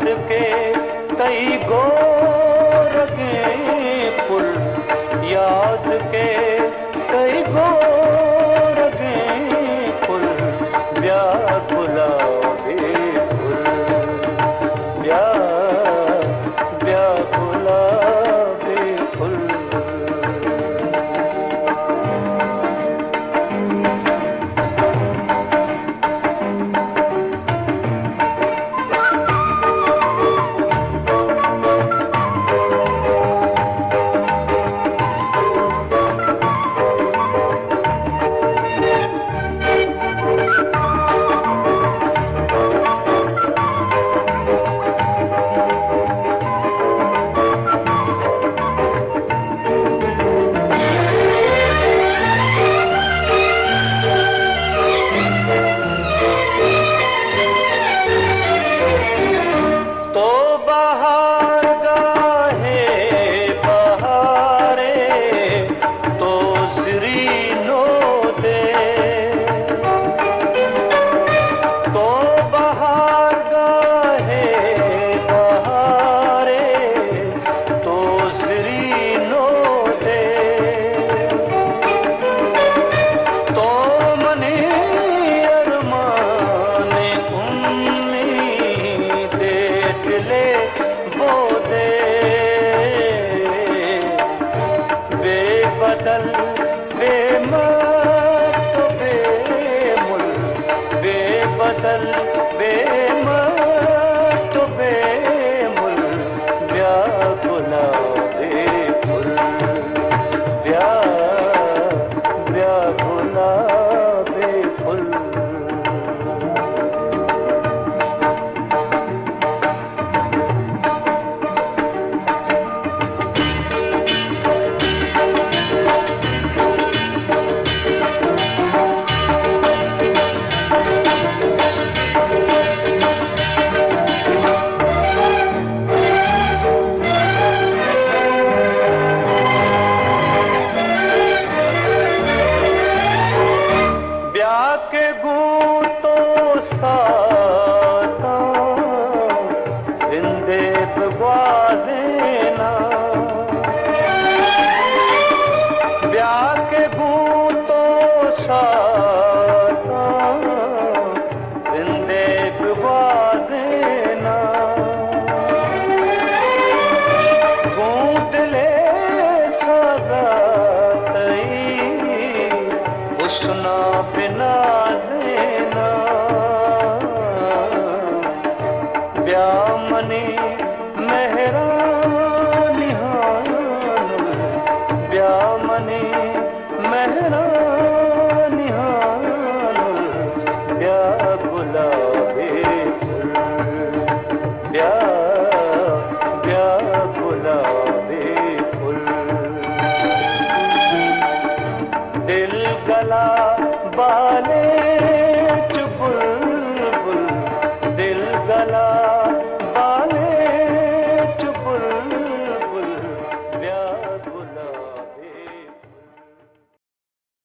یاد کے تئی گورگیں پل، یاد کے تئی گورگیں پل، بیا گلابے پل، بیا، بیا گلابے پل۔ تو بہارگاہ ءِ بہارے، تو زرینودے۔ تو بہارگاہ ءِ بہارے، تو زرینودے۔ تو منی ارمان، امید، دل ءِ بودے۔ بے بدل، بے مست و بے مل، بے بدل، بے مست و بے مل، بیا گلابے پل، بیا، بیا گلابے پل۔ بیا کہ گوں تو ساتاں، زندے بگوازیناں۔ بیا کہ گوں تو ساتاں، زندے بگوازیناں۔ گوں دل ءِ سازا تئی حسن ءَ بنازیناں۔ بیا منی